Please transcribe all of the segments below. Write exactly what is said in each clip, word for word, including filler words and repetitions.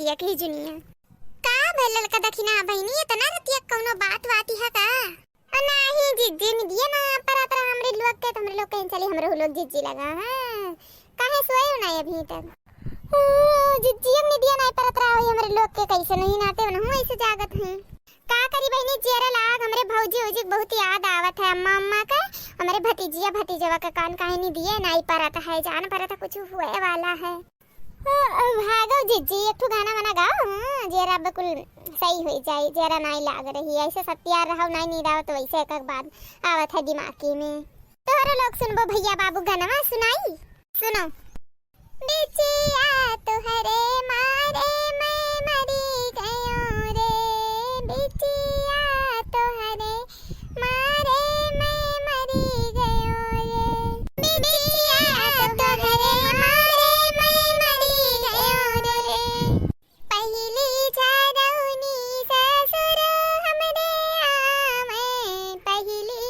एक ही जुनिया। का भइल ललका दखिना बहिनी, इतना रतिया कउनो बात वात है का? अ, नाही जिज्जी, निदिया ना परत रहा हमरे लोग के, त हमरे लोग कहिन चली हमरो लोग जिज्जी लगा, हाँ। काहे सोए हो ना अभी तक? ओ, जिज्जी, अब निदिया ना परत रहा होई हमरे लोग के, कइसे नहीं नाते बनहु ऐसे जागत हैं। का करी बहिनी, जियरा लाग, हमरे भौजी उजी के बहुत याद आवत है, अम्मा, अम्मा का, हमरे भतीजिया, भतीजवा का कान काहे निदिया ना परत है, जान परत है कुछ हुए वाला है। ओ, ओ, भागो जिज्जी, एक ठो गाना वाना गाओ, हाँ, जेरा बिल्कुल सही होई जाई, जेरा नाई लाग रही, ऐसे सब तैयार रहो, नाई नींद आवत, वैसे एक एक बात आवत है दिमागी में। तोहरो लोग सुनबो भैया बाबू गनवा सुनाई, सुनो। बिटिया तोहरे मारे मैं मरी गयो रे, बिटिया तोहरे मारे मैं मरी गयो रे। बिटिया तोहरे मारे मैं मरी गयो रे। पहिली जारौनी ससुर हमरे आवे, पहिली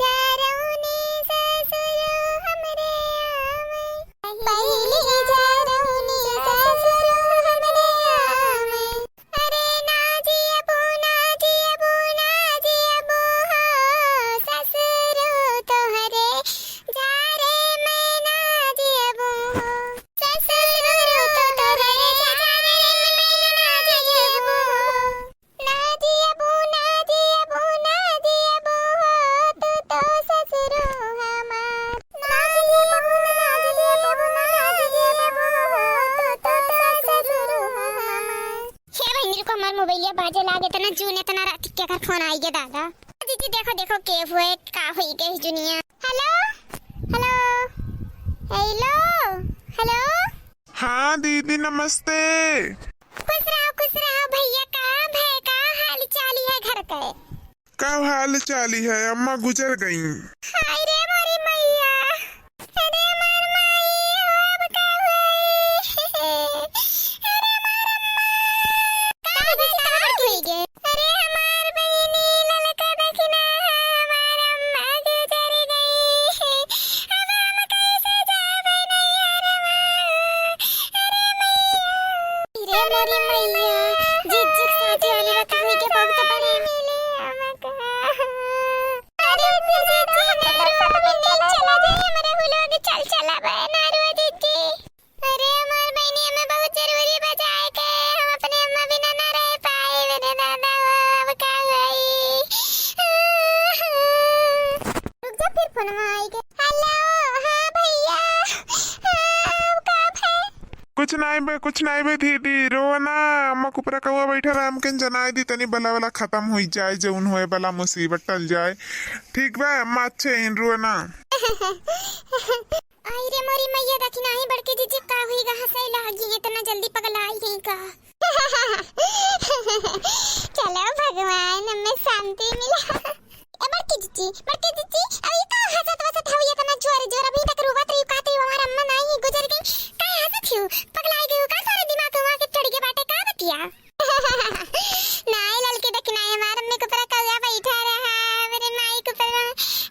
जारौनी ससुर हमरे आवे, पहिली जारौनी ससुर हमरे आवे। अरे ना जियबू, ना जियबू, ना जियबू हो, ससुर तोहरे जारे मैं ना जियबू हो। ससुर तो तोहरे जारे मैं ना जियबू हो। ना जियबू, ना जियबू, ना जियबू हो, तू तो ससुर हमार। ना जियबू, ना जियबू, ना जियबू हो, तू तो ससुर हमार। हे बहिनी, रुको, हमार मोबाइलिया बाजे लागे, इतना जून, इतना रात के कर फोन आई गे दादा। दीदी, देखो, देखो, के हुए, का हुई गई दुनिया। हेलो, हेलो, हेलो, हेलो। हाँ दीदी, नमस्ते। खुश रहो, खुश रहो भैया, का भय, का हाल चाल है घर के? का हाल चाली है, अम्मा गुजर गईं। हाय रे मोरी मैया, अरे हमार माई, अब का होई? अरे हमार अम्मा, का भइल, का होई गे? अरे हमार बहिनी, ललका दखिना, हमार अम्मा गुजर गई। अब हम कैसे जाबे नैहरवा? अरे मैया। रे मोरी मैया, जिज्जी के साथे वाली बात हुई के बहुत बड़ी मिले हमका। अरे जिज्जी, ना रो, हमरे नहीं चला जाए, हमरे हुआ के चल चला बे, ना रो जिज्जी। अरे हमार बहिनी, हमें बहुत जरूरी बा जाए के, हम अपने अम्मा बिना ना रह पाए, मेरे दादा हो, अब का होई? रुक जा, फिर फोनवा आई के। हेलो, हाँ भैया, हाँ, का भे? कुछ नाई बे, कुछ नाई बे दीदी, रोवा ना, अम्मा कुपरा कौआ बैठा रहा, हमके जनाई दी, तनी बला वाला खत्म होई जाए, जौन होए बला मुसीबत टल जाए, ठीक बा, अम्मा अच्छे हैं, रोवा ना। आई रे मोरी मैया, देखी नाही बड़की जिज्जी का हुई गा, हंसे लागी, इतना जल्दी पगलाई गई का? चलो भगवान, हमें शांति मिला। ए बड़की जिज्जी, बड़की जिज्जी, अभी का हंसत वसत हवी इतना जोर जोर, अभी तक रोवत रही, कहत रही हमार अम्मा नाही गुजर गई, का हंसत हियो? पगलाई गई का? सारा दिमाग हुआ के चढ़ गए बाटे का बतिया? नाई ललकी दखिनाई, हमार अम्मी कुपरा कौआ बैठा रहा, मेरे माई कुपरा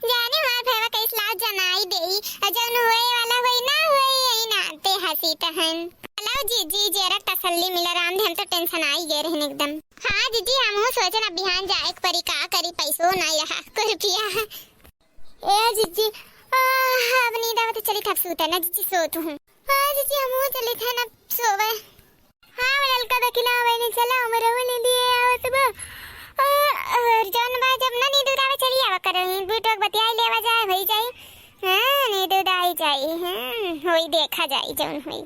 जाने हमार भैया कैस लाज जनाई देई, और जौन होए वाला होई ना होई, यही नाते हंसी तहन। चलो जिज्जी, जरा तसल्ली मिला राम, हम तो टेंशन आई गए रहन एकदम। हाँ जिज्जी, हमहू सोचन अब बिहान जाए के परी, का करी, पैसो नाई रहा, को रुपया। ए जिज्जी, आह, अब नींद आवत, चली थप सूते ना जिज्जी, सो तू हूँ। हाँ जिज्जी, हमहू चली थे ना सोवे। हाँ, वो ललका दखिना बहिनी, चला, हमरे वो नींद ये आवत बा। आ, और जौन बा, जब ना नींद उदावे, चली आवा करो, बूट वक बतियाई लेवा जाए, होई जाई। हाँ, नींद उदाई जाई, हाँ, होई देखा जाई, जौन होई।